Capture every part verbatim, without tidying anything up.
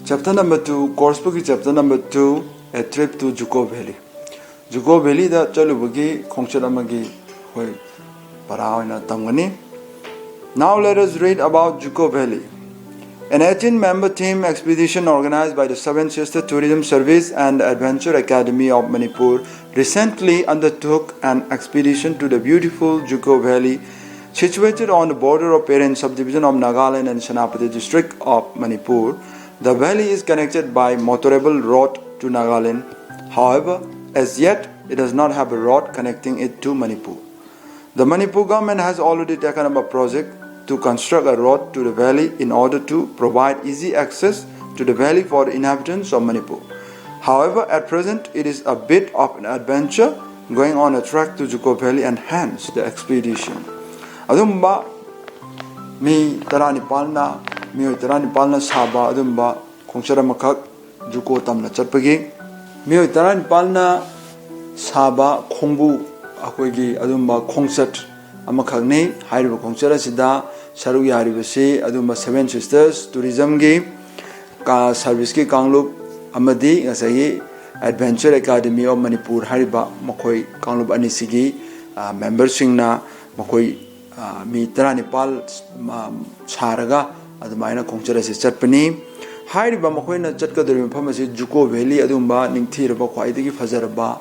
Chapter number two, course book ꯀꯤ chapter number two, A Trip to Juko Valley. Juko Valley ꯗ ꯆꯠꯂꯨꯕꯒꯤ ꯈꯣꯡꯆꯠ ꯑꯃꯒꯤ ꯑꯩꯈꯣꯏ ꯄꯔꯥ ꯑꯣꯏꯅ ꯇꯝꯒꯅꯤ꯫ Now let us read about Juko Valley. An eighteen member team expedition organized by the Seven Sister Tourism Service and Adventure Academy of Manipur recently undertook an expedition to the beautiful Juko Valley, situated on the border of Peren subdivision of Nagaland and Senapati district of Manipur. The valley is connected by motorable road to Nagaland. However, as yet, it does not have a road connecting it to Manipur. The Manipur government has already taken up a project to construct a road to the valley in order to provide easy access to the valley for the inhabitants of Manipur. However, at present, it is a bit of an adventure going on a trek to Juko Valley and hence the expedition. ꯑꯗꯨꯝꯕ ꯃꯤ ꯇꯔꯥꯅꯤꯄꯥꯜꯅ, ꯃꯤꯑꯣꯏ ꯇꯔꯥꯅꯤꯄꯥꯜꯅ ꯁꯥꯕ ꯑꯗꯨꯝꯕ ꯈꯣꯡꯆꯠ ꯑꯃꯈꯛ, ꯖꯨꯀꯣ ꯇꯝꯅ ꯆꯠꯄꯒꯤ ꯃꯤꯑꯣꯏ ꯇꯔꯥꯅꯤꯄꯥꯜꯅ ꯁꯥꯕ ꯈꯣꯡꯕꯨ, ꯑꯩꯈꯣꯏꯒꯤ ꯑꯗꯨꯝꯕ ꯈꯣꯡꯆꯠ ꯑꯃꯈꯛꯅꯤ꯫ ꯍꯥꯏꯔꯤꯕ ꯈꯣꯡꯆꯠ ꯑꯁꯤꯗ ꯁꯔꯨꯛ ꯌꯥꯔꯤꯕꯁꯤ ꯑꯗꯨꯝꯕ Seven Sisters Tourism ꯒꯤ ꯀꯥ-, service ꯀꯤ ꯀꯥꯡꯂꯨꯞ ꯑꯃꯗꯤ ꯉꯁꯥꯏꯒꯤ Adventure Academy of Manipur ꯍꯥꯏꯔꯤꯕ ꯃꯈꯣꯏ ꯀꯥꯡꯂꯨꯞ ꯑꯅꯤꯁꯤꯒꯤ, ꯑ, member ꯁꯤꯡꯅ ꯃꯈꯣꯏ, ꯑ, ꯃꯤ ꯇꯔꯥꯅꯤꯄꯥꯜ, ꯃ-, ꯁꯥꯔꯒ ꯑꯗꯨꯃꯥꯏꯅ ꯈꯣꯡꯆꯠ ꯑꯁꯤ ꯆꯠꯄꯅꯤ꯫ ꯍꯥꯏꯔꯤꯕ ꯃꯈꯣꯏꯅ ꯆꯠꯀꯗꯧꯔꯤꯕ ꯃꯐꯝ ꯑꯁꯤ ꯖꯨꯀꯣ Valley, ꯑꯗꯨꯒꯨꯝꯕ ꯅꯤꯡꯊꯤꯔꯕ, ꯈ꯭ꯋꯥꯏꯗꯒꯤ ꯐꯖꯔꯕ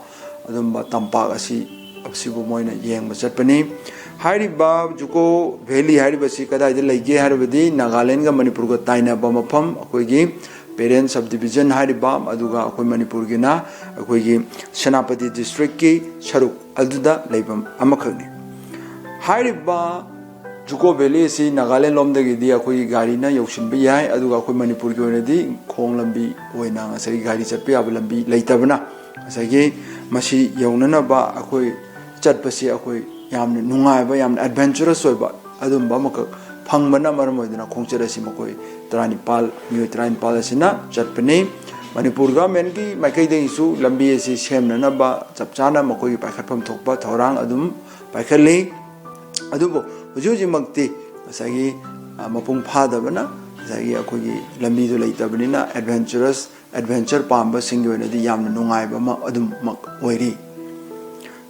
ꯑꯗꯨꯝꯕ ꯇꯝꯄꯥꯛ ꯑꯁꯤ, ꯑꯁꯤꯕꯨ ꯃꯣꯏꯅ ꯌꯦꯡꯕ ꯆꯠꯄꯅꯤ꯫ ꯍꯥꯏꯔꯤꯕ ꯖꯨꯀꯣ Valley ꯍꯥꯏꯔꯤꯕꯁꯤ ꯀꯗꯥꯏꯗ ꯂꯩꯒꯦ ꯍꯥꯏꯔꯕꯗꯤ ꯅꯥꯒꯥꯂꯦꯟꯒ ꯃꯅꯤꯄꯨꯔꯒ ꯇꯥꯏꯅꯕ ꯃꯐꯝ, ꯑꯩꯈꯣꯏꯒꯤ ꯄꯦꯔꯦꯟ subdivision ꯍꯥꯏꯔꯤꯕ, ꯑꯗꯨꯒ ꯑꯩꯈꯣꯏ ꯃꯅꯤꯄꯨꯔꯒꯤꯅ ꯑꯩꯈꯣꯏꯒꯤ ꯁꯦꯅꯥꯄꯇꯤ district ꯀꯤ ꯁꯔꯨꯛ ꯑꯗꯨꯗ ꯂꯩꯕ ꯑꯃꯈꯛꯅꯤ꯫ ꯍꯥꯏꯔꯤꯕ ꯖꯨꯀꯣ Valley ꯑꯁꯤ ꯅꯥꯒꯥꯂꯦꯟ ꯂꯣꯝꯗꯒꯤꯗꯤ ꯑꯩꯈꯣꯏꯒꯤ ꯒꯥꯔꯤꯅ ꯌꯧꯁꯤꯟꯕ ꯌꯥꯏ, ꯑꯗꯨꯒ ꯑꯩꯈꯣꯏ ꯃꯅꯤꯄꯨꯔꯒꯤ ꯑꯣꯏꯅꯗꯤ ꯈꯣꯡ ꯂꯝꯕꯤ ꯑꯣꯏꯅ ꯉꯁꯥꯏꯒꯤ ꯒꯥꯔꯤ ꯆꯠꯄ ꯌꯥꯕ ꯂꯝꯕꯤ ꯂꯩꯇꯕꯅ, ꯉꯁꯥꯏꯒꯤ ꯃꯁꯤ ꯌꯧꯅꯅꯕ ꯑꯩꯈꯣꯏ ꯆꯠꯄꯁꯤ ꯑꯩꯈꯣꯏ ꯌꯥꯝꯅ ꯅꯨꯡꯉꯥꯏꯕ, ꯌꯥꯝꯅ adventurous ꯑꯣꯏꯕ ꯑꯗꯨꯝꯕ ꯑꯃꯈꯛ ꯐꯪꯕꯅ ꯃꯔꯝ ꯑꯣꯏꯗꯨꯅ ꯈꯣꯡꯆꯠ ꯑꯁꯤ ꯃꯈꯣꯏ ꯇꯔꯥꯅꯤꯄꯥꯜ, ꯃꯤꯑꯣꯏ ꯇꯔꯥꯅꯤꯄꯥꯜ ꯑꯁꯤꯅ ꯆꯠꯄꯅꯤ꯫ ꯃꯅꯤꯄꯨꯔ government ꯀꯤ ꯃꯥꯏꯀꯩꯗꯒꯤꯁꯨ ꯂꯝꯕꯤ ꯑꯁꯤ ꯁꯦꯝꯅꯅꯕ ꯆꯞ ꯆꯥꯅ ꯃꯈꯣꯏꯒꯤ ꯄꯥꯏꯈꯠꯐꯝ ꯊꯣꯛꯄ ꯊꯧꯔꯥꯡ ꯑꯗꯨꯝ ꯄꯥꯏꯈꯠꯂꯤ꯫ ꯑꯗꯨꯕꯨ ꯍꯧꯖꯤꯛ ꯍꯧꯖꯤꯛꯃꯛꯇꯤ ꯉꯁꯥꯏꯒꯤ, ꯑ, ꯃꯄꯨꯡ ꯐꯥꯗꯕꯅ ꯉꯁꯥꯏꯒꯤ ꯑꯩꯈꯣꯏꯒꯤ ꯂꯝꯕꯤꯗꯣ ꯂꯩꯇꯕꯅꯤꯅ adventurous adventure ꯄꯥꯝꯕꯁꯤꯡꯒꯤ ꯑꯣꯏꯅꯗꯤ ꯌꯥꯝꯅ ꯅꯨꯡꯉꯥꯏꯕ ꯑꯃ ꯑꯗꯨꯃꯛ ꯑꯣꯏꯔꯤ꯫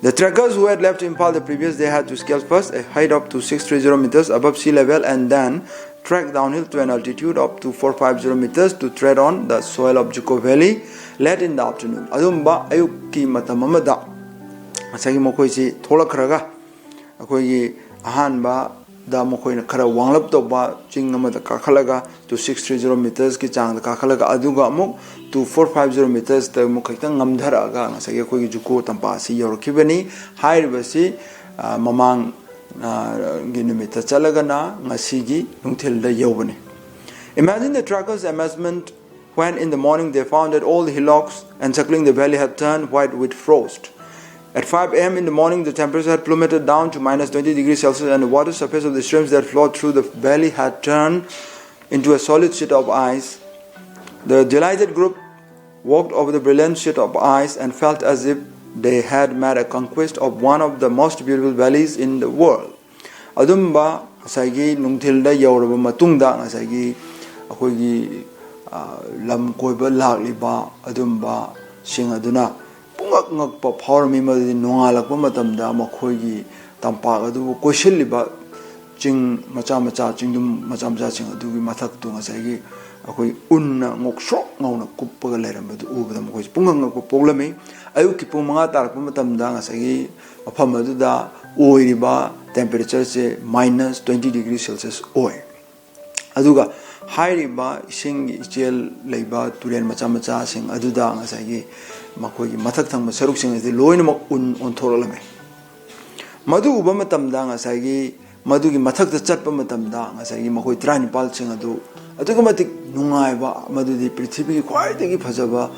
The trekkers who had left Imphal the previous day had to scale first a height up to six three zero meters above sea level and then trek downhill to an altitude up to four five zero meters to tread on the soil of Juko Valley late in the afternoon. ꯑꯗꯨꯝꯕ ꯑꯌꯨꯛꯀꯤ ꯃꯇꯝ ꯑꯃꯗ ꯉꯁꯥꯏꯒꯤ ꯃꯈꯣꯏꯁꯤ ꯊꯣꯛꯂꯛꯈ꯭ꯔꯒ ꯑꯩꯈꯣꯏꯒꯤ ꯑꯍꯥꯟꯕꯗ ꯃꯈꯣꯏꯅ ꯈꯔ ꯋꯥꯡꯂꯞ ꯇꯧꯕ ꯆꯤꯡ ꯑꯃꯗ ꯀꯥꯈꯠꯂꯒ two six three zero metersꯀꯤ ꯆꯥꯡꯗ ꯀꯥꯈꯠꯂꯒ ꯑꯗꯨꯒ ꯑꯃꯨꯛ two four five zero metersꯇ ꯑꯃꯨꯛ ꯈꯤꯇꯪ ꯉꯝꯊꯔꯛꯑꯒ ꯉꯁꯥꯏꯒꯤ ꯑꯩꯈꯣꯏꯒꯤ ꯖꯨꯀꯣ ꯇꯝꯄꯥꯛ ꯑꯁꯤ ꯌꯧꯔꯛꯈꯤꯕꯅꯤ꯫ ꯍꯥꯏꯔꯤꯕꯁꯤ ꯃꯃꯥꯡ ꯒꯤ ꯅꯨꯃꯤꯠꯇ ꯆꯠꯂꯒꯅ ꯉꯁꯤꯒꯤ ꯅꯨꯡꯊꯤꯜꯗ ꯌꯧꯕꯅꯤ꯫ Imagine the trekkers' amazement when in the morning they found that all the hillocks encircling the valley had turned white with frost. At five a m in the morning, the temperature had plummeted down to minus twenty degrees Celsius, and the water surface of the streams that flowed through the valley had turned into a solid sheet of ice. The delighted group walked over the brilliant sheet of ice and felt as if they had made a conquest of one of the most beautiful valleys in the world. ꯑꯗꯨꯝꯕ ꯉꯁꯥꯏꯒꯤ ꯅꯨꯡꯊꯤꯜꯗ ꯌꯧꯔꯕ ꯃꯇꯨꯡꯗ ꯉꯁꯥꯏꯒꯤ ꯑꯩꯈꯣꯏꯒꯤ ꯂꯝ ꯀꯣꯏꯕ ꯂꯥꯛꯂꯤꯕ ꯑꯗꯨꯝꯕꯁꯤꯡ ꯑꯗꯨꯅ ꯄꯨꯡꯉꯛ ꯉꯛꯄ ꯐꯥꯎꯔꯝꯃꯤ꯫ ꯃꯗꯨꯗꯤ ꯅꯣꯡꯉꯥꯜꯂꯛꯄ ꯃꯇꯝꯗ ꯃꯈꯣꯏꯒꯤ ꯇꯝꯄꯥꯛ ꯑꯗꯨꯕꯨ ꯀꯣꯏꯁꯤꯜꯂꯤꯕ ꯆꯤꯡ ꯃꯆꯥ ꯃꯆꯥ, ꯆꯤꯡꯗꯨꯝ ꯃꯆꯥ ꯃꯆꯥꯁꯤꯡ ꯑꯗꯨꯒꯤ ꯃꯊꯛꯇꯨ ꯉꯁꯥꯏꯒꯤ ꯑꯩꯈꯣꯏ ꯎꯟꯅ ꯉꯧꯁ꯭ꯔꯣꯛ ꯉꯧꯅ ꯀꯨꯞꯄꯒ ꯂꯩꯔꯝꯕꯗꯨ ꯎꯕꯗ ꯃꯈꯣꯏꯁꯨ ꯄꯨꯡꯉꯛ ꯉꯛꯄ ꯄꯣꯛꯂꯝꯃꯤ꯫ ꯑꯌꯨꯛꯀꯤ ꯄꯨꯡ ꯃꯉꯥ ꯇꯥꯔꯛꯄ ꯃꯇꯝꯗ ꯉꯁꯥꯏꯒꯤ ꯃꯐꯝ ꯑꯗꯨꯗ ꯑꯣꯏꯔꯤꯕ temperatureꯁꯦ minus twenty degree Celsius ꯑꯣꯏ꯫ ꯑꯗꯨꯒ ꯍꯥꯏꯔꯤꯕ ꯏꯁꯤꯡꯒꯤ ꯏꯆꯦꯜ ꯂꯩꯕ ꯇꯨꯔꯦꯜ ꯃꯆꯥ ꯃꯆꯥꯁꯤꯡ ꯑꯗꯨꯗ ꯉꯁꯥꯏꯒꯤ ꯃꯈꯣꯏꯒꯤ ꯃꯊꯛ ꯊꯪꯕ ꯁꯔꯨꯛꯁꯤꯡ ꯑꯁꯤ ꯂꯣꯏꯅꯃꯛ ꯎꯟ ꯑꯣꯟꯊꯣꯔꯛꯂꯝꯃꯤ꯫ ꯃꯗꯨ ꯎꯕ ꯃꯇꯝꯗ ꯉꯁꯥꯏꯒꯤ ꯃꯗꯨꯒꯤ ꯃꯊꯛꯇ ꯆꯠꯄ ꯃꯇꯝꯗ ꯉꯁꯥꯏꯒꯤ ꯃꯈꯣꯏ ꯇꯔꯥꯅꯤꯄꯥꯜꯁꯤꯡ ꯑꯗꯨ ꯑꯗꯨꯛꯀꯤ ꯃꯇꯤꯛ ꯅꯨꯡꯉꯥꯏꯕ, ꯃꯗꯨꯗꯤ ꯄ꯭ꯔꯤꯊꯤꯕꯤꯒꯤ ꯈ꯭ꯋꯥꯏꯗꯒꯤ ꯐꯖꯕ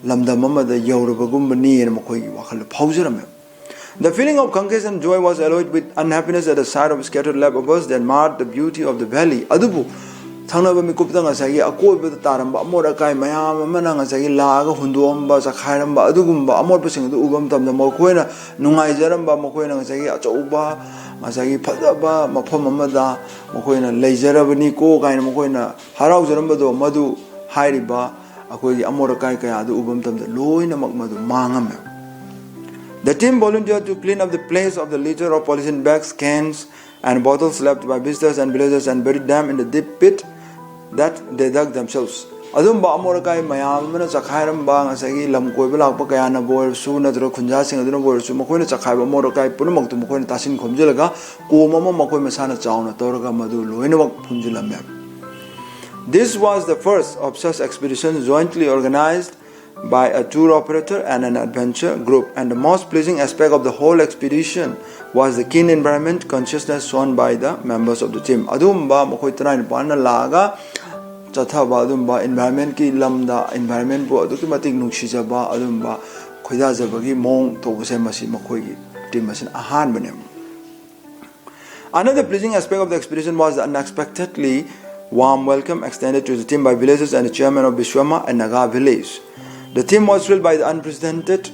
ꯂꯝꯗꯝ ꯑꯃꯗ ꯌꯧꯔꯕꯒꯨꯝꯕꯅꯤꯅ ꯃꯈꯣꯏꯒꯤ ꯋꯥꯈꯜꯗ ꯐꯥꯎꯖꯔꯝꯃꯤ꯫ The feeling of conquest and joy was alloyed with unhappiness at the sight of scattered lava bursts that marred the beauty of the valley. ꯑꯗꯨꯕꯨ ꯊꯪꯅꯕ ꯃꯤꯀꯨꯞꯇ ꯉꯁꯥꯏꯒꯤ ꯑꯀꯣꯏꯕꯗ ꯇꯥꯔꯝꯕ ꯑꯃꯣꯠ ꯑꯀꯥꯏ ꯃꯌꯥꯝ ꯑꯃꯅ ꯉꯁꯥꯏꯒꯤ ꯂꯥꯛꯑꯒ ꯍꯨꯟꯗꯣꯛꯑꯝꯕ, ꯆꯈꯥꯏꯔꯝꯕ ꯑꯗꯨꯒꯨꯝꯕ ꯑꯃꯣꯠꯄꯁꯤꯡ ꯑꯗꯨ ꯎꯕ ꯃꯇꯝꯗ, ꯃꯈꯣꯏꯅ ꯅꯨꯡꯉꯥꯏꯖꯔꯝꯕ, ꯃꯈꯣꯏꯅ ꯉꯁꯥꯏꯒꯤ ꯑꯆꯧꯕ, ꯉꯁꯥꯏꯒꯤ ꯐꯖꯕ ꯃꯐꯝ ꯑꯃꯗ ꯃꯈꯣꯏꯅ ꯂꯩꯖꯔꯕꯅꯤꯀꯣ ꯀꯥꯏꯅ ꯃꯈꯣꯏꯅ ꯍꯔꯥꯎꯖꯔꯝꯕꯗꯣ, ꯃꯗꯨ ꯍꯥꯏꯔꯤꯕ ꯑꯩꯈꯣꯏꯒꯤ ꯑꯃꯣꯠ ꯑꯀꯥꯏ ꯀꯌꯥ ꯑꯗꯨ ꯎꯕ ꯃꯇꯝꯗ ꯂꯣꯏꯅꯃꯛ ꯃꯗꯨ ꯃꯥꯡꯉꯝꯃꯦ꯫ The team volunteered to clean up the place of the litter of polythene bags, cans, and bottles left by visitors and villagers and buried them in the deep pit that they dug themselves. ꯑꯗꯨꯝꯕ ꯑꯃꯣꯠ ꯑꯀꯥꯏ ꯃꯌꯥꯝ ꯑꯃꯅ ꯆꯈꯥꯏꯔꯝꯕ, ꯉꯁꯥꯏꯒꯤ ꯂꯝ ꯀꯣꯏꯕ ꯂꯥꯛꯄ ꯀꯌꯥꯅꯕꯨ ꯑꯣꯏꯔꯁꯨ, ꯅꯠꯇ꯭ꯔꯒ ꯈꯨꯟꯖꯥꯁꯤꯡ ꯑꯗꯨꯅꯕꯨ ꯑꯣꯏꯔꯁꯨ, ꯃꯈꯣꯏꯅ ꯆꯈꯥꯏꯕ ꯑꯃꯣꯠ ꯑꯀꯥꯏ ꯄꯨꯝꯅꯃꯛꯇꯨ ꯃꯈꯣꯏꯅ ꯇꯥꯁꯤꯟ ꯈꯣꯝꯖꯤꯜꯂꯒ ꯀꯣꯝ ꯑꯃ ꯃꯈꯣꯏ ꯃꯁꯥꯅ ꯆꯥꯎꯅ ꯇꯧꯔꯒ ꯃꯗꯨ ꯂꯣꯏꯅꯃꯛ ꯐꯨꯝꯖꯤꯜꯂꯝꯃꯦ꯫ This was the first of such expeditions jointly organized by a tour operator and an adventure group, and the most pleasing aspect of the whole expedition was the keen environment consciousness shown by the members of the team. ꯑꯗꯨꯒꯨꯝꯕ ꯃꯈꯣꯏ ꯇꯔꯥꯅꯤꯄꯥꯟꯅ ꯂꯥꯛꯑꯒ ꯆꯠꯊꯕ ꯑꯗꯨꯝꯕ environmentꯀꯤ ꯂꯝꯗ, environmentꯄꯨ ꯑꯗꯨꯛꯀꯤ ꯃꯇꯤꯛ ꯅꯨꯡꯁꯤꯖꯕ ꯑꯗꯨꯝꯕ ꯈꯣꯏꯗꯥꯖꯕꯒꯤ ꯃꯑꯣꯡ ꯇꯧꯕꯁꯦ, ꯃꯁꯤ ꯃꯈꯣꯏꯒꯤ team ꯑꯁꯤꯅ ꯑꯍꯥꯟꯕꯅꯦꯕ꯫ Another pleasing aspect of the expedition was the unexpectedly warm welcome extended to the team by villagers and the chairman of Biswama and Naga village. The team was thrilled by the unprecedented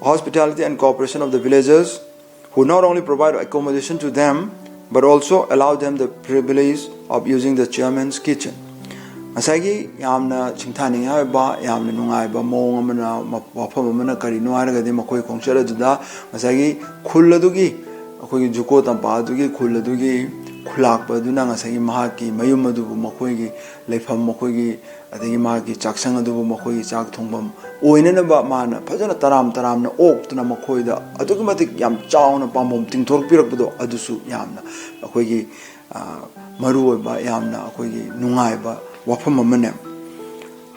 hospitality and cooperation of the villagers, who not only provide accommodation to them but also allow them the privilege of using the chairman's kitchen. ꯉꯁꯥꯏꯒꯤ ꯌꯥꯝꯅ ꯁꯤꯡꯊꯥꯅꯤꯡꯉꯥꯏ ꯑꯣꯏꯕ, ꯌꯥꯝꯅ ꯅꯨꯡꯉꯥꯏꯕ ꯃꯑꯣꯡ ꯑꯃꯅ, ꯃ-, ꯋꯥꯐꯝ ꯑꯃꯅ ꯀꯔꯤꯅꯣ ꯍꯥꯏꯔꯒꯗꯤ, ꯃꯈꯣꯏ ꯈꯣꯡꯆꯠ ꯑꯗꯨꯗ ꯉꯁꯥꯏꯒꯤ ꯈꯨꯜ ꯑꯗꯨꯒꯤ, ꯑꯩꯈꯣꯏꯒꯤ ꯖꯨꯀꯣ ꯇꯝꯄꯥꯛ ꯑꯗꯨꯒꯤ ꯈꯨꯜ ꯑꯗꯨꯒꯤ ꯈꯨꯂꯥꯛꯄ ꯑꯗꯨꯅ ꯉꯁꯥꯏꯒꯤ ꯃꯍꯥꯛꯀꯤ ꯃꯌꯨꯝ ꯑꯗꯨꯕꯨ ꯃꯈꯣꯏꯒꯤ ꯂꯩꯐꯝ, ꯃꯈꯣꯏꯒꯤ, ꯑꯗꯒꯤ ꯃꯍꯥꯛꯀꯤ ꯆꯥꯛꯁꯪ ꯑꯗꯨꯕꯨ ꯃꯈꯣꯏꯒꯤ ꯆꯥꯛ ꯊꯣꯡꯐꯝ ꯑꯣꯏꯅꯅꯕ ꯃꯥꯅ ꯐꯖꯅ ꯇꯔꯥꯝ ꯇꯔꯥꯝꯅ ꯑꯣꯛꯇꯨꯅ ꯃꯈꯣꯏꯗ ꯑꯗꯨꯛꯀꯤ ꯃꯇꯤꯛ ꯌꯥꯝ ꯆꯥꯎꯅ ꯄꯥꯝꯕꯣꯝ ꯇꯤꯡꯊꯣꯔꯛꯄꯤꯔꯛꯄꯗꯣ, ꯑꯗꯨꯁꯨ ꯌꯥꯝꯅ ꯑꯩꯈꯣꯏꯒꯤ, ꯑ, ꯃꯔꯨꯑꯣꯏꯕ, ꯌꯥꯝꯅ ꯑꯩꯈꯣꯏꯒꯤ ꯅꯨꯡꯉꯥꯏꯕ ꯋꯥꯐꯝ ꯑꯃꯅꯦ꯫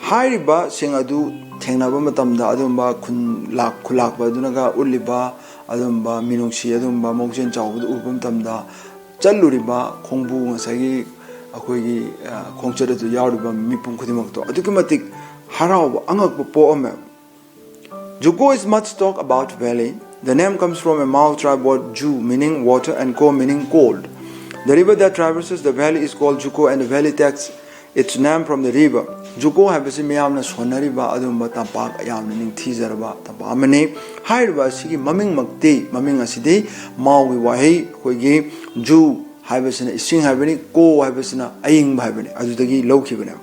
ꯍꯥꯏꯔꯤꯕꯁꯤꯡ ꯑꯗꯨ ꯊꯦꯡꯅꯕ ꯃꯇꯝꯗ ꯑꯗꯨꯝꯕ ꯈꯨꯟ ꯂꯥꯛ-, ꯈꯨꯂꯥꯛꯄ ꯑꯗꯨꯅꯒ ꯎꯠꯂꯤꯕ ꯑꯗꯨꯝꯕ ꯃꯤꯅꯨꯡꯁꯤ, ꯑꯗꯨꯝꯕ ꯃꯧꯖꯦꯟ ꯆꯥꯎꯕꯗꯨ ꯎꯕ ꯃꯇꯝꯗ ꯆꯠꯂꯨꯔꯤꯕ ꯈꯣꯡꯕꯨ, ꯉꯁꯥꯏꯒꯤ ꯑꯩꯈꯣꯏꯒꯤ, ꯑ, ꯈꯣꯡꯆꯠ ꯑꯗꯨ ꯌꯥꯎꯔꯤꯕ ꯃꯤꯄꯨꯝ ꯈꯨꯗꯤꯡꯃꯛꯇꯣ ꯑꯗꯨꯛꯀꯤ ꯃꯇꯤꯛ ꯍꯔꯥꯎꯕ ꯑꯉꯛꯄ ꯄꯣꯛꯑꯝꯃꯦ꯫ Juko is much talk about valley. The name comes from a Mao tribe word Ju, meaning water, and Ko, meaning cold. The river that traverses the valley is called Juko, and the valley takes its name from the river. ꯖꯨꯀꯣ ꯍꯥꯏꯕꯁꯤ ꯃꯤꯌꯥꯝꯅ ꯁꯣꯟꯅꯔꯤꯕ ꯑꯗꯨꯒꯨꯝꯕ ꯇꯝꯄꯥꯛ, ꯌꯥꯝꯅ ꯅꯤꯡꯊꯤꯖꯔꯕ ꯇꯝꯄꯥꯛ ꯑꯃꯅꯤ꯫ ꯍꯥꯏꯔꯤꯕ ꯑꯁꯤꯒꯤ ꯃꯃꯤꯡꯃꯛꯇꯤ, ꯃꯃꯤꯡ ꯑꯁꯤꯗꯤ ꯃꯥꯎꯒꯤ ꯋꯥꯍꯩ ꯑꯩꯈꯣꯏꯒꯤ ꯖꯨ ꯍꯥꯏꯕꯁꯤꯅ ꯏꯁꯤꯡ ꯍꯥꯏꯕꯅꯤ, ꯀꯣ ꯍꯥꯏꯕꯁꯤꯅ ꯑꯏꯪꯕ ꯍꯥꯏꯕꯅꯤ, ꯑꯗꯨꯗꯒꯤ ꯂꯧꯈꯤꯕꯅꯦꯕ꯫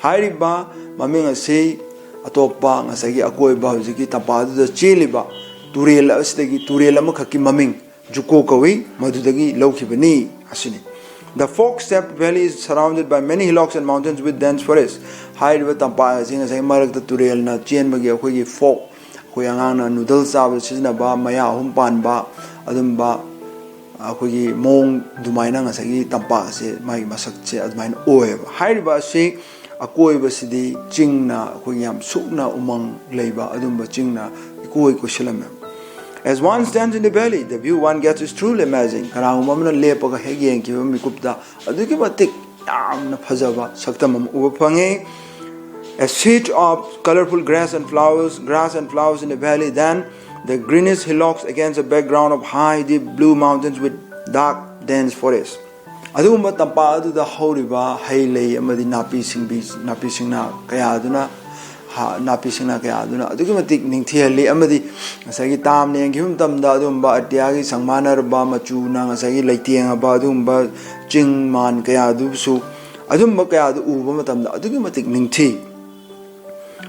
ꯍꯥꯏꯔꯤꯕ ꯃꯃꯤꯡ ꯑꯁꯤ ꯑꯇꯣꯞꯄ ꯉꯁꯥꯏꯒꯤ ꯑꯀꯣꯏꯕ ꯍꯧꯖꯤꯛꯀꯤ ꯇꯝꯄꯥꯛ ꯑꯗꯨꯗ ꯆꯦꯜꯂꯤꯕ ꯇꯨꯔꯦꯜ ꯑꯁꯤꯗꯒꯤ, ꯇꯨꯔꯦꯜ ꯑꯃꯈꯛꯀꯤ ꯃꯃꯤꯡ ꯖꯨꯀꯣ ꯀꯧꯏ, ꯃꯗꯨꯗꯒꯤ ꯂꯧꯈꯤꯕꯅꯤ ꯑꯁꯤꯅꯤ꯫ The fog-capped valley is surrounded by many hillocks and mountains with dense forest. ꯍꯥꯏꯔꯤꯕ ꯇꯝꯄꯥꯛ ꯑꯁꯤ ꯉꯁꯥꯏ ꯃꯔꯛꯇ ꯇꯨꯔꯦꯜꯅ ꯆꯦꯟꯕꯒꯤ ꯑꯩꯈꯣꯏꯒꯤ ꯐꯣꯛ, ꯑꯩꯈꯣꯏ ꯑꯉꯥꯡꯅ ꯅꯨꯗꯜ ꯆꯥꯕꯗ ꯁꯤꯖꯤꯟꯅꯕ ꯃꯌꯥ ꯑꯍꯨꯝ ꯄꯥꯟꯕ ꯑꯗꯨꯝꯕ ꯑꯩꯈꯣꯏꯒꯤ ꯃꯑꯣꯡ ꯑꯗꯨꯃꯥꯏꯅ ꯉꯁꯥꯏꯒꯤ ꯇꯝꯄꯥꯛ ꯑꯁꯦ ꯃꯥꯒꯤ ꯃꯁꯛꯁꯦ ꯑꯗꯨꯃꯥꯏꯅ ꯑꯣꯏꯌꯦꯕ꯫ ꯍꯥꯏꯔꯤꯕ ꯑꯁꯤ ꯑꯀꯣꯏꯕꯁꯤꯗꯤ ꯆꯤꯡꯅ, ꯑꯩꯈꯣꯏꯒꯤ ꯌꯥꯝ ꯁꯨꯛꯅ ꯎꯃꯪ ꯂꯩꯕ ꯑꯗꯨꯝꯕ ꯆꯤꯡꯅ ꯏꯀꯣꯏ ꯀꯣꯏꯁꯤꯜꯂꯝꯃꯦ꯫ As one stands in the valley, the view one gets is truly amazing. ꯀꯅꯥꯒꯨꯝꯕ ꯑꯃꯅ ꯂꯦꯞꯄꯒ ꯍꯦꯛ ꯌꯦꯡꯈꯤꯕ ꯃꯤꯀꯨꯞꯇ ꯑꯗꯨꯛꯀꯤ ꯃꯇꯤꯛ ꯌꯥꯝꯅ ꯐꯖꯕ ꯁꯛꯇꯝ ꯑꯃ ꯎꯕ ꯐꯪꯉꯤ꯫ A sea of colorful grass and flowers, grass and flowers in the valley, then the greenish hillocks against a background of high, deep blue mountains with dark, dense forest. ꯑꯗꯨꯒꯨꯝꯕ ꯇꯝꯄꯥꯛ ꯑꯗꯨꯗ ꯍꯧꯔꯤꯕ ꯍꯩ ꯂꯩ ꯑꯃꯗꯤ ꯅꯥꯄꯤ ꯁꯤꯡꯕꯤ, ꯅꯥꯄꯤ ꯁꯤꯡꯅꯥ ꯀꯌꯥ ꯑꯗꯨꯅ, ꯍꯥ, ꯅꯥꯄꯤ ꯁꯤꯡꯅꯥ ꯀꯌꯥ ꯑꯗꯨꯅ ꯑꯗꯨꯛꯀꯤ ꯃꯇꯤꯛ ꯅꯤꯡꯊꯤꯍꯜꯂꯤ꯫ ꯑꯃꯗꯤ ꯉꯁꯥꯏꯒꯤ ꯇꯥꯝꯅ ꯌꯦꯡꯈꯤꯕ ꯃꯇꯝꯗ ꯑꯗꯨꯒꯨꯝꯕ ꯑꯇꯤꯌꯥꯒꯤ ꯁꯪꯃꯥꯟꯅꯔꯕ ꯃꯆꯨꯅ ꯉꯁꯥꯏꯒꯤ ꯂꯩꯇꯦꯡꯉꯕ ꯑꯗꯨꯒꯨꯝꯕ ꯆꯤꯡ ꯃꯥꯟ ꯀꯌꯥ ꯑꯗꯨꯁꯨ, ꯑꯗꯨꯒꯨꯝꯕ ꯀꯌꯥ ꯑꯗꯨ ꯎꯕ ꯃꯇꯝꯗ ꯑꯗꯨꯛꯀꯤ ꯃꯇꯤꯛ ꯅꯤꯡꯊꯤ꯫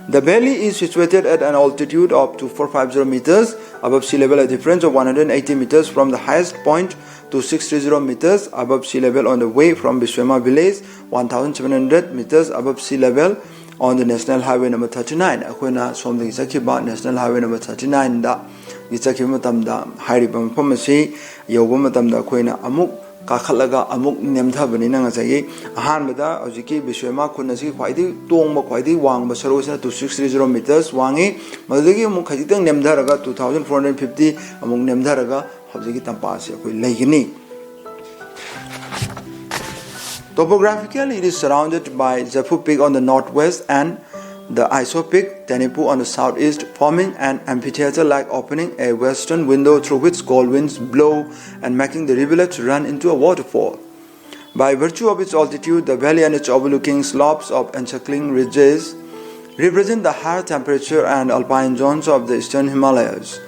The valley is situated at an altitude of two four five zero meters above sea level, a difference of one hundred eighty meters from the highest point, two six three zero meters above sea level on the way from Biswema village, one thousand seven hundred meters above sea level on the National Highway number thirty-nine. ꯑꯩꯈꯣꯏꯅ ꯁꯣꯝꯗꯒꯤ ꯆꯠꯈꯤꯕ National Highway number thirty-nine ꯗꯒꯤ ꯆꯠꯈꯤꯕ ꯃꯇꯝꯗ ꯍꯥꯏꯔꯤꯕ ꯃꯐꯝ ꯑꯁꯤ ꯌꯧꯕ ꯃꯇꯝꯗ ꯑꯩꯈꯣꯏꯅ ꯑꯃꯨꯛ ꯀꯥꯈꯠꯂꯒ ꯑꯃꯨꯛ ꯅꯦꯝꯊꯕꯅꯤꯅ ꯉꯁꯥꯏꯒꯤ ꯑꯍꯥꯟꯕꯗ ꯍꯧꯖꯤꯛꯀꯤ ꯕꯤꯁ꯭ꯋꯦꯃꯥ ꯈꯨꯟ ꯑꯁꯤꯒꯤ ꯈ꯭ꯋꯥꯏꯗꯒꯤ ꯇꯣꯡꯕ, ꯈ꯭ꯋꯥꯏꯗꯒꯤ ꯋꯥꯡꯕ ꯁꯔꯨꯛ ꯑꯁꯤꯅ two six three zero meters ꯋꯥꯡꯉꯤ꯫ ꯃꯗꯨꯗꯒꯤ ꯑꯃꯨꯛ ꯈꯖꯤꯛꯇꯪ ꯅꯦꯝꯊꯔꯒ two thousand four hundred fifty ꯑꯃꯨꯛ ꯅꯦꯝꯊꯔꯒ ꯍꯧꯖꯤꯛꯀꯤ ꯇꯝꯄꯥꯛ ꯑꯁꯤ ꯑꯩꯈꯣꯏ ꯂꯩꯒꯅꯤ꯫ Topographically, it is surrounded by Zafu Peak on the northwest and the isopic Tenipu on the southeast, forming an amphitheater-like opening, a western window through which cold winds blow and making the rivulets run into a waterfall. By virtue of its altitude, the valley and its overlooking slopes of encircling ridges represent the higher temperature and alpine zones of the eastern Himalayas.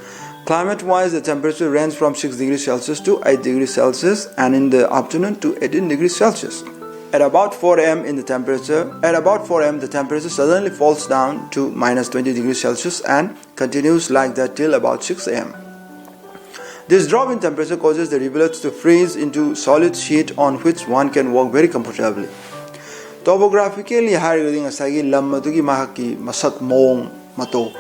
Climate-wise, the temperature ranges from six degrees Celsius to eight degrees Celsius, and in the afternoon to eighteen degrees Celsius. At about four a m in the temperature, at about four a m the temperature suddenly falls down to minus twenty degrees Celsius and continues like that till about six a m. This drop in temperature causes the rivulets to freeze into solid sheet on which one can walk very comfortably. Topographically ꯍꯥꯏꯔꯒꯗꯤ ꯉꯁꯥꯏꯒꯤ ꯂꯝ ꯑꯗꯨꯒꯤ ꯃꯍꯥꯛꯀꯤ ꯃꯁꯛ ꯃꯑꯣꯡ ꯃꯇꯧ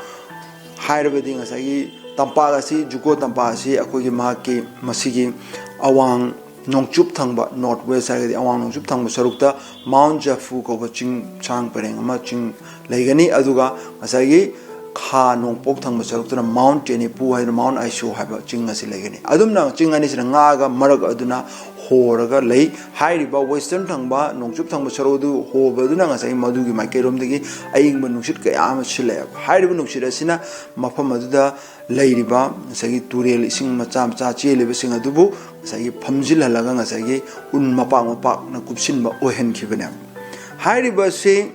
ꯍꯥꯏꯔꯕꯗꯤ ꯉꯁꯥꯏꯒꯤ ꯇꯝꯄꯥꯛ ꯑꯁꯤ, ꯖꯨꯀꯣ ꯇꯝꯄꯥꯛ ꯑꯁꯤ ꯑꯩꯈꯣꯏꯒꯤ ꯃꯍꯥꯛꯀꯤ ꯃꯁꯤꯒꯤ ꯑꯋꯥꯡ ꯅꯣꯡꯆꯨꯞ ꯊꯪꯕ, ꯅꯣꯔꯠ ꯋꯦꯁ ꯍꯥꯏꯔꯒꯗꯤ ꯑꯋꯥꯡ ꯅꯣꯡꯆꯨꯞ ꯊꯪꯕ ꯁꯔꯨꯛꯇ ꯃꯥꯎꯟ ꯖꯐꯨ ꯀꯧꯕ ꯆꯤꯡ ꯁꯥꯡ ꯄꯔꯦꯡ ꯑꯃ ꯆꯤꯡ ꯂꯩꯒꯅꯤ꯫ ꯑꯗꯨꯒ ꯉꯁꯥꯏꯒꯤ ꯈꯥ ꯅꯣꯡꯄꯣꯛ ꯊꯪꯕ ꯁꯔꯨꯛꯇꯅ ꯃꯥꯎꯟ ꯇꯦꯅꯤꯄꯨ ꯍꯥꯏꯗꯅ ꯃꯥꯎꯟ ꯑꯥꯏꯁꯣ ꯍꯥꯏꯕ ꯆꯤꯡ ꯑꯁꯤ ꯂꯩꯒꯅꯤ꯫ ꯑꯗꯨꯝꯅ ꯆꯤꯡ ꯑꯅꯤꯁꯤꯅ ꯉꯥꯛꯑꯒ ꯃꯔꯛ ꯑꯗꯨꯅ ꯍꯣꯔꯒ ꯂꯩ꯫ ꯍꯥꯏꯔꯤꯕ ꯋꯦꯁꯇꯔꯟ ꯊꯪꯕ, ꯅꯣꯡꯆꯨꯞ ꯊꯪꯕ ꯁꯔꯨꯛ ꯑꯗꯨ ꯍꯣꯕꯗꯨꯅ ꯉꯁꯥꯏꯒꯤ ꯃꯗꯨꯒꯤ ꯃꯥꯏꯀꯩꯔꯣꯝꯗꯒꯤ ꯑꯏꯪꯕ ꯅꯨꯡꯁꯤꯠ ꯀꯌꯥ ꯑꯃ ꯁꯤꯜꯂꯛꯑꯦꯕ꯫ ꯍꯥꯏꯔꯤꯕ ꯅꯨꯡꯁꯤꯠ ꯑꯁꯤꯅ ꯃꯐꯝ ꯑꯗꯨꯗ ꯂꯩꯔꯤꯕ ꯉꯁꯥꯏꯒꯤ ꯇꯨꯔꯦꯜ ꯏꯁꯤꯡ ꯃꯆꯥ ꯃꯆꯥ ꯆꯦꯜꯂꯤꯕꯁꯤꯡ ꯑꯗꯨꯕꯨ ꯉꯁꯥꯏꯒꯤ ꯐꯝꯖꯤꯜꯍꯜꯂꯒ ꯉꯁꯥꯏꯒꯤ ꯎꯟ ꯃꯄꯥꯛ ꯃꯄꯥꯛꯅ ꯀꯨꯞꯁꯤꯟꯕ ꯑꯣꯏꯍꯟꯈꯤꯕꯅꯦꯕ꯫ ꯍꯥꯏꯔꯤꯕ ꯑꯁꯤ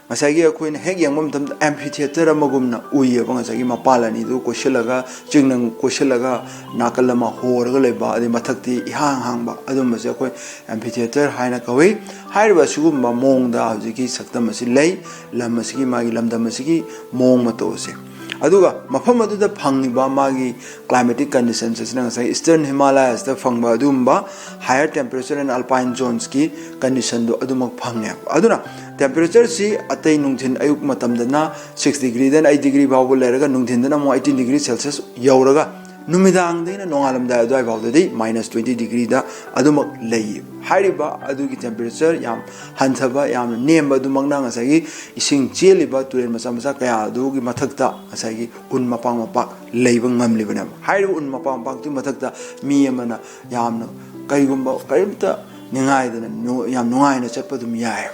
ꯉꯁꯥꯏꯒꯤ ꯑꯩꯈꯣꯏꯅ ꯍꯦꯛ ꯌꯦꯡꯕ ꯃꯇꯝꯗ amphitheater ꯑꯃꯒꯨꯝꯅ ꯎꯏꯌꯦꯕ꯫ ꯉꯁꯥꯏꯒꯤ ꯃꯄꯥꯟ ꯑꯅꯤꯗꯨ ꯀꯣꯏꯁꯤꯜꯂꯒ, ꯆꯤꯡꯅ ꯀꯣꯏꯁꯤꯜꯂꯒ ꯅꯥꯀꯜ ꯑꯃ ꯍꯣꯔꯒ ꯂꯩꯕ, ꯑꯗꯩ ꯃꯊꯛꯇꯤ ꯏꯍꯥꯡ ꯍꯥꯡꯕ, ꯑꯗꯨꯝꯕꯁꯦ ꯑꯩꯈꯣꯏ amphitheater ꯍꯥꯏꯅ ꯀꯧꯏ꯫ ꯍꯥꯏꯔꯤꯕ ꯑꯁꯤꯒꯨꯝꯕ ꯃꯑꯣꯡꯗ ꯍꯧꯖꯤꯛꯀꯤ ꯁꯛꯇꯝ ꯑꯁꯤ ꯂꯩ, ꯂꯝ ꯑꯁꯤꯒꯤ, ꯃꯥꯒꯤ ꯂꯝꯗꯝ ꯑꯁꯤꯒꯤ ꯃꯑꯣꯡ ꯃꯇꯧ ꯑꯁꯦ꯫ ꯑꯗꯨꯒ ꯃꯐꯝ ꯑꯗꯨꯗ ꯐꯪꯉꯤꯕ ꯃꯥꯒꯤ climatic conditions ꯑꯁꯤꯅ ꯉꯁꯥꯏ Eastern Himalayas ꯇ ꯐꯪꯕ ꯑꯗꯨꯒꯨꯝꯕ higher temperature and alpine zones ꯀꯤ condition ꯗꯣ ꯑꯗꯨꯃꯛ ꯐꯪꯉꯦꯕ꯫ ꯑꯗꯨꯅ temperature ꯁꯤ ꯑꯇꯩ ꯅꯨꯡꯊꯤꯟ ꯑꯌꯨꯛ ꯃꯇꯝꯗꯅ six degree ꯗꯩꯅ eight degree ꯐꯥꯎꯕ ꯂꯩꯔꯒ, ꯅꯨꯡꯊꯤꯟꯗꯅ ꯑꯃꯨꯛ eighteen degree Celsius ꯌꯧꯔꯒ, ꯅꯨꯃꯤꯗꯥꯡꯗꯩꯅ ꯅꯣꯡꯉꯥꯜꯂꯝꯗꯥꯏ ꯑꯗꯨꯋꯥꯏ ꯐꯥꯎꯗꯗꯤ minus twenty degree ꯗ ꯑꯗꯨꯃꯛ ꯂꯩꯌꯦꯕ꯫ ꯍꯥꯏꯔꯤꯕ ꯑꯗꯨꯒꯤ temperature ꯌꯥꯝ ꯍꯟꯊꯕ, ꯌꯥꯝꯅ ꯅꯦꯝꯕ ꯑꯗꯨꯃꯛꯅ ꯉꯁꯥꯏꯒꯤ ꯏꯁꯤꯡ ꯆꯦꯜꯂꯤꯕ ꯇꯨꯔꯦꯜ ꯃꯆꯥ ꯃꯆꯥ ꯀꯌꯥ ꯑꯗꯨꯒꯤ ꯃꯊꯛꯇ ꯉꯁꯥꯏꯒꯤ ꯎꯟ ꯃꯄꯥꯛ ꯃꯄꯥꯛ ꯂꯩꯕ ꯉꯝꯂꯤꯕꯅꯦꯕ꯫ ꯍꯥꯏꯔꯤꯕ ꯎꯟ ꯃꯄꯥꯛ ꯃꯄꯥꯛꯇꯨꯒꯤ ꯃꯊꯛꯇ ꯃꯤ ꯑꯃꯅ ꯌꯥꯝꯅ ꯀꯔꯤꯒꯨꯝꯕ ꯀꯔꯤꯝꯇ ꯅꯤꯡꯉꯥꯏꯗꯅ ꯅꯨ-, ꯌꯥꯝ ꯅꯨꯡꯉꯥꯏꯅ ꯆꯠꯄ ꯑꯗꯨꯝ ꯌꯥꯏ꯫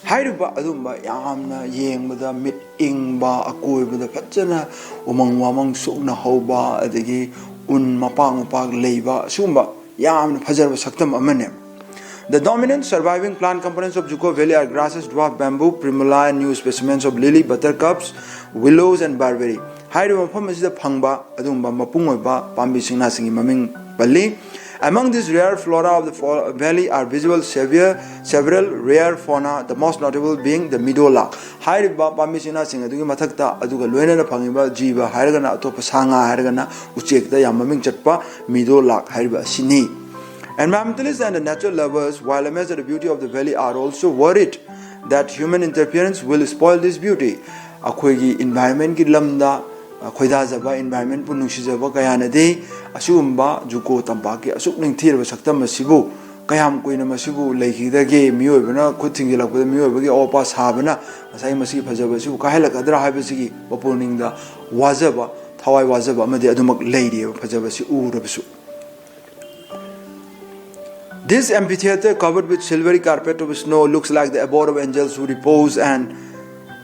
ꯍꯥꯏꯔꯤꯕ ꯑꯗꯨꯝꯕ ꯌꯥꯝꯅ ꯌꯦꯡꯕꯗ ꯃꯤꯠ ꯏꯪꯕ, ꯑꯀꯣꯏꯕꯗ ꯐꯖꯅ ꯎꯃꯪ ꯋꯥꯃꯪ ꯁꯨꯛꯅ ꯍꯧꯕ, ꯑꯗꯒꯤ ꯎꯟ ꯃꯄꯥꯛ ꯃꯄꯥꯛ ꯂꯩꯕ, ꯁꯤꯒꯨꯝꯕ ꯌꯥꯝꯅ ꯐꯖꯔꯕ ꯁꯛꯇꯝ ꯑꯃꯅꯦ꯫ The dominant surviving plant components of Juko Valley are grasses, dwarf bamboo, primula, and new specimens of lily, buttercups, willows, and barberry. ꯍꯥꯏꯔꯤꯕ ꯃꯐꯝ ꯑꯁꯤꯗ ꯐꯪꯕ ꯑꯗꯨꯒꯨꯝꯕ ꯃꯄꯨꯡ ꯑꯣꯏꯕ ꯄꯥꯝꯕꯤ ꯁꯤꯡꯅꯥꯁꯤꯡꯒꯤ ꯃꯃꯤꯡ ꯄꯜꯂꯤ꯫ Among this rare flora of the fo-, valley are visible several, several rare fauna, the most notable being the meadow lark. ꯍꯥꯏꯔꯤꯕ ꯄꯥꯝꯕꯤ ꯁꯤꯡꯅꯥꯁꯤꯡ ꯑꯗꯨꯒꯤ ꯃꯊꯛꯇ ꯑꯗꯨꯒ ꯂꯣꯏꯅꯅ ꯐꯪꯉꯤꯕ ꯖꯤꯕ ꯍꯥꯏꯔꯒꯅ, ꯑꯇꯣꯞꯄ ꯁꯥ ꯉꯥ ꯍꯥꯏꯔꯒꯅ, ꯎꯆꯦꯛꯇ ꯌꯥꯝ ꯃꯃꯤꯡ ꯆꯠꯄ meadow lark ꯍꯥꯏꯔꯤꯕ ꯑꯁꯤꯅꯤ꯫ Environmentalists and the nature lovers, while amazed at the beauty of the valley, are also worried that human interference will spoil this beauty. ꯑꯩꯈꯣꯏꯒꯤ environment ꯀꯤ ꯂꯝꯗ ꯈꯣꯏꯗꯥꯖꯕ, environment ꯄꯨ ꯅꯨꯡꯁꯤꯖꯕ ꯀꯌꯥꯅꯗꯤ ꯑꯁꯤꯒꯨꯝꯕ ꯖꯨꯀꯣ ꯇꯝꯄꯥꯛꯀꯤ ꯑꯁꯨꯛ ꯅꯤꯡꯊꯤꯔꯕ ꯁꯛꯇꯝ ꯑꯁꯤꯕꯨ ꯀꯌꯥꯝ ꯀꯨꯏꯅ ꯃꯁꯤꯕꯨ ꯂꯩꯈꯤꯒꯗꯒꯦ? ꯃꯤꯑꯣꯏꯕꯅ ꯈꯨꯠ ꯊꯤꯡꯖꯤꯜꯂꯛꯄꯗ, ꯃꯤꯑꯣꯏꯕꯒꯤ ꯑꯋꯥꯄꯥ ꯁꯥꯕꯅ ꯉꯁꯥꯏ ꯃꯁꯤꯒꯤ ꯐꯖꯕ ꯑꯁꯤꯕꯨ ꯀꯥꯏꯍꯜꯂꯛꯀꯗ꯭ꯔꯥ ꯍꯥꯏꯕꯁꯤꯒꯤ ꯃꯄꯨꯛꯅꯤꯡꯗ ꯋꯥꯖꯕ, ꯊꯋꯥꯏ ꯋꯥꯖꯕ ꯑꯃꯗꯤ ꯑꯗꯨꯃꯛ ꯂꯩꯔꯤꯑꯕ, ꯐꯖꯕꯁꯤ ꯎꯔꯕꯁꯨ꯫ This amphitheater, covered with silvery carpet of snow, looks like the abode of angels who repose and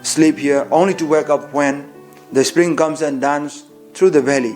sleep here, only to wake up when the spring comes and dance through the valley.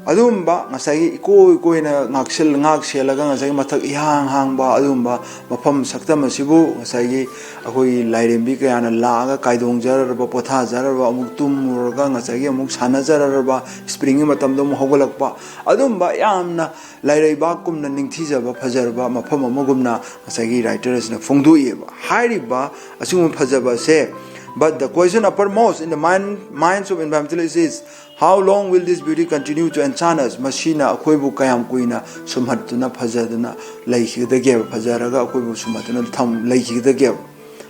ꯑꯗꯨꯒꯨꯝꯕ ꯉꯁꯥꯏꯒꯤ ꯏꯀꯣꯏ ꯀꯣꯏꯅ ꯉꯥꯛꯁꯦꯜ-, ꯉꯥꯛ ꯁꯦꯜꯂꯒ ꯉꯁꯥꯏꯒꯤ ꯃꯊꯛ ꯏꯍꯥꯡ ꯍꯥꯡꯕ ꯑꯗꯨꯒꯨꯝꯕ ꯃꯐꯝ ꯁꯛꯇꯝ ꯑꯁꯤꯕꯨ ꯉꯁꯥꯏꯒꯤ ꯑꯩꯈꯣꯏꯒꯤ ꯂꯥꯏꯔꯦꯝꯕꯤ ꯀꯌꯥꯅ ꯂꯥꯛꯑꯒ ꯀꯥꯏꯗꯣꯡꯖꯔꯔꯕ, ꯄꯣꯊꯥꯖꯔꯔꯕ, ꯑꯃꯨꯛ ꯇꯨꯝꯃꯨꯔꯒ ꯉꯁꯥꯏꯒꯤ ꯑꯃꯨꯛ ꯁꯥꯟꯅꯖꯔꯔꯕ, spring ꯒꯤ ꯃꯇꯝꯗ ꯑꯃꯨꯛ ꯍꯧꯒꯠꯂꯛꯄ, ꯑꯗꯨꯝꯕ ꯌꯥꯝꯅ ꯂꯥꯏꯔꯩꯕꯥꯛꯀꯨꯝꯅ ꯅꯤꯡꯊꯤꯖꯕ, ꯐꯖꯔꯕ ꯃꯐꯝ ꯑꯃꯒꯨꯝꯅ ꯉꯁꯥꯏꯒꯤ writer ꯑꯁꯤꯅ ꯐꯣꯡꯗꯣꯛꯏꯑꯕ꯫ ꯍꯥꯏꯔꯤꯕ ꯑꯁꯤꯒꯨꯝꯕ ꯐꯖꯕ ꯑꯁꯦ, but the question uppermost in the mind, minds of environmentalists is, how long will this beauty continue to enchant us? ꯃꯁꯤꯅ ꯑꯩꯈꯣꯏꯕꯨ ꯀꯌꯥꯝ ꯀꯨꯏꯅ ꯁꯨꯝꯍꯠꯇꯨꯅ ꯐꯖꯗꯨꯅ ꯂꯩꯈꯤꯒꯗꯒꯦꯕ, ꯐꯖꯔꯒ ꯑꯩꯈꯣꯏꯕꯨ ꯁꯨꯝꯍꯠꯇꯨꯅ ꯊꯝ-, ꯂꯩꯈꯤꯒꯗꯒꯦꯕ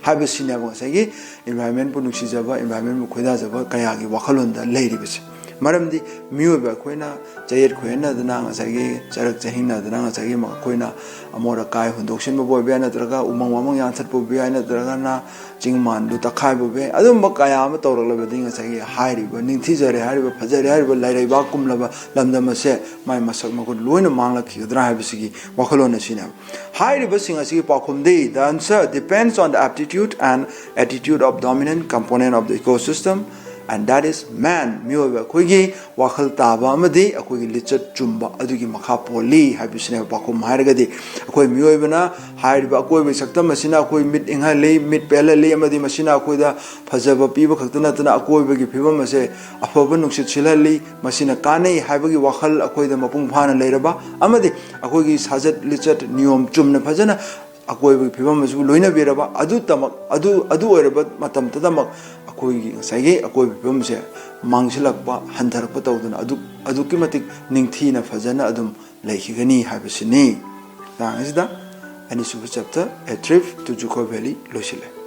ꯍꯥꯏꯕꯁꯤꯅꯦꯕ ꯉꯁꯥꯏꯒꯤ environment ꯄꯨ ꯅꯨꯡꯁꯤꯖꯕ, environment ꯄꯨ ꯈꯣꯏꯗꯥꯖꯕ ꯀꯌꯥꯒꯤ ꯋꯥꯈꯜꯂꯣꯟꯗ ꯂꯩꯔꯤꯕꯁꯦ꯫ ꯃꯔꯝꯗꯤ ꯃꯤꯑꯣꯏꯕ ꯑꯩꯈꯣꯏꯅ ꯆꯌꯦꯠ ꯈꯣꯏꯌꯦꯠꯅꯗꯅ, ꯉꯁꯥꯏꯒꯤ ꯆꯔꯛ ꯆꯍꯤꯡꯅꯗꯅ, ꯉꯁꯥꯏꯒꯤ ꯑꯩꯈꯣꯏꯅ ꯑꯃꯣꯠ ꯑꯀꯥꯏ ꯍꯨꯟꯗꯣꯛꯁꯤꯟꯕꯕꯨ ꯑꯣꯏꯕ ꯌꯥꯏ, ꯅꯠꯇ꯭ꯔꯒ ꯎꯃꯪ ꯋꯥꯃꯪ ꯌꯥꯟꯊꯠꯄꯕꯨ ꯌꯥꯏ, ꯅꯠꯇ꯭ꯔꯒꯅ ꯆꯤꯡ ꯃꯥꯟꯗꯨ ꯇꯛꯈꯥꯏꯕꯕꯨ ꯌꯥꯏ, ꯑꯗꯨꯝꯕ ꯀꯌꯥ ꯑꯃ ꯇꯧꯔꯛꯂꯕꯗꯤ ꯉꯁꯥꯏꯒꯤ ꯍꯥꯏꯔꯤꯕ ꯅꯤꯡꯊꯤꯖꯔꯦ ꯍꯥꯏꯔꯤꯕ, ꯐꯖꯔꯦ ꯍꯥꯏꯔꯤꯕ ꯂꯩꯔꯩꯕꯥꯛ ꯀꯨꯝꯂꯕ ꯂꯝꯗꯝ ꯑꯁꯦ ꯃꯥꯏ ꯃꯁꯛ ꯃꯒꯨꯟ ꯂꯣꯏꯅ ꯃꯥꯡꯂꯛꯈꯤꯒꯗ꯭ꯔꯥ ꯍꯥꯏꯕꯁꯤꯒꯤ ꯋꯥꯈꯜꯂꯣꯟ ꯑꯁꯤꯅꯦꯕ꯫ ꯍꯥꯏꯔꯤꯕꯁꯤꯡ ꯑꯁꯤꯒꯤ ꯄꯥꯎꯈꯨꯝꯗꯤ, the answer depends on the aptitude and attitude of dominant component of the ecosystem, and that is man, ꯃꯤꯑꯣꯏꯕ ꯑꯩꯈꯣꯏꯒꯤ ꯋꯥꯈꯜ ꯇꯥꯕ ꯑꯃꯗꯤ ꯑꯩꯈꯣꯏꯒꯤ ꯂꯤꯆꯠ ꯆꯨꯝꯕ ꯑꯗꯨꯒꯤ ꯃꯈꯥ ꯄꯣꯜꯂꯤ ꯍꯥꯏꯕꯁꯤꯅꯦꯕ ꯄꯥꯎꯈꯨꯝ ꯍꯥꯏꯔꯒꯗꯤ꯫ ꯑꯩꯈꯣꯏ ꯃꯤꯑꯣꯏꯕꯅ ꯍꯥꯏꯔꯤꯕ ꯑꯀꯣꯏꯕꯒꯤ ꯁꯛꯇꯝ ꯑꯁꯤꯅ ꯑꯩꯈꯣꯏ ꯃꯤꯠ ꯏꯪꯍꯜꯂꯤ, ꯃꯤꯠ ꯄꯦꯜꯍꯜꯂꯤ, ꯑꯃꯗꯤ ꯃꯁꯤꯅ ꯑꯩꯈꯣꯏꯗ ꯐꯖꯕ ꯄꯤꯕ ꯈꯛꯇ ꯅꯠꯇꯅ ꯑꯀꯣꯏꯕꯒꯤ ꯐꯤꯕꯝ ꯑꯁꯦ ꯑꯐꯕ ꯅꯨꯡꯁꯤꯠ ꯁꯤꯠꯍꯜꯂꯤ, ꯃꯁꯤꯅ ꯀꯥꯟꯅꯩ ꯍꯥꯏꯕꯒꯤ ꯋꯥꯈꯜ ꯑꯩꯈꯣꯏꯗ ꯃꯄꯨꯡ ꯐꯥꯅ ꯂꯩꯔꯕ ꯑꯃꯗꯤ ꯑꯩꯈꯣꯏꯒꯤ ꯁꯥꯖꯠ ꯂꯤꯆꯠ ꯅꯤꯌꯣꯝ ꯆꯨꯝꯅ ꯐꯖꯅ ꯑꯀꯣꯏꯕꯒꯤ ꯐꯤꯕꯝ ꯑꯁꯤꯕꯨ ꯂꯣꯏꯅꯕꯤꯔꯕ ꯑꯗꯨꯇꯃꯛ, ꯑꯗꯨ, ꯑꯗꯨ ꯑꯣꯏꯔꯕ ꯃꯇꯝꯗꯨꯗꯃꯛ ꯑꯩꯈꯣꯏꯒꯤ ꯉꯁꯥꯏꯒꯤ ꯑꯀꯣꯏꯕꯒꯤ ꯐꯤꯕꯝꯁꯦ ꯃꯥꯡꯁꯤꯜꯂꯛꯄ, ꯍꯟꯊꯔꯛꯄ ꯇꯧꯗꯅ ꯑꯗꯨꯛ, ꯑꯗꯨꯛꯀꯤ ꯃꯇꯤꯛ ꯅꯤꯡꯊꯤꯅ ꯐꯖꯅ ꯑꯗꯨꯝ ꯂꯩꯈꯤꯒꯅꯤ ꯍꯥꯏꯕꯁꯤꯅꯤ꯫ ꯃꯇꯥꯡ ꯑꯁꯤꯗ ꯑꯅꯤꯁꯨꯕ chapter, A Trip to Juko Valley ꯂꯣꯏꯁꯤꯜꯂꯦ꯫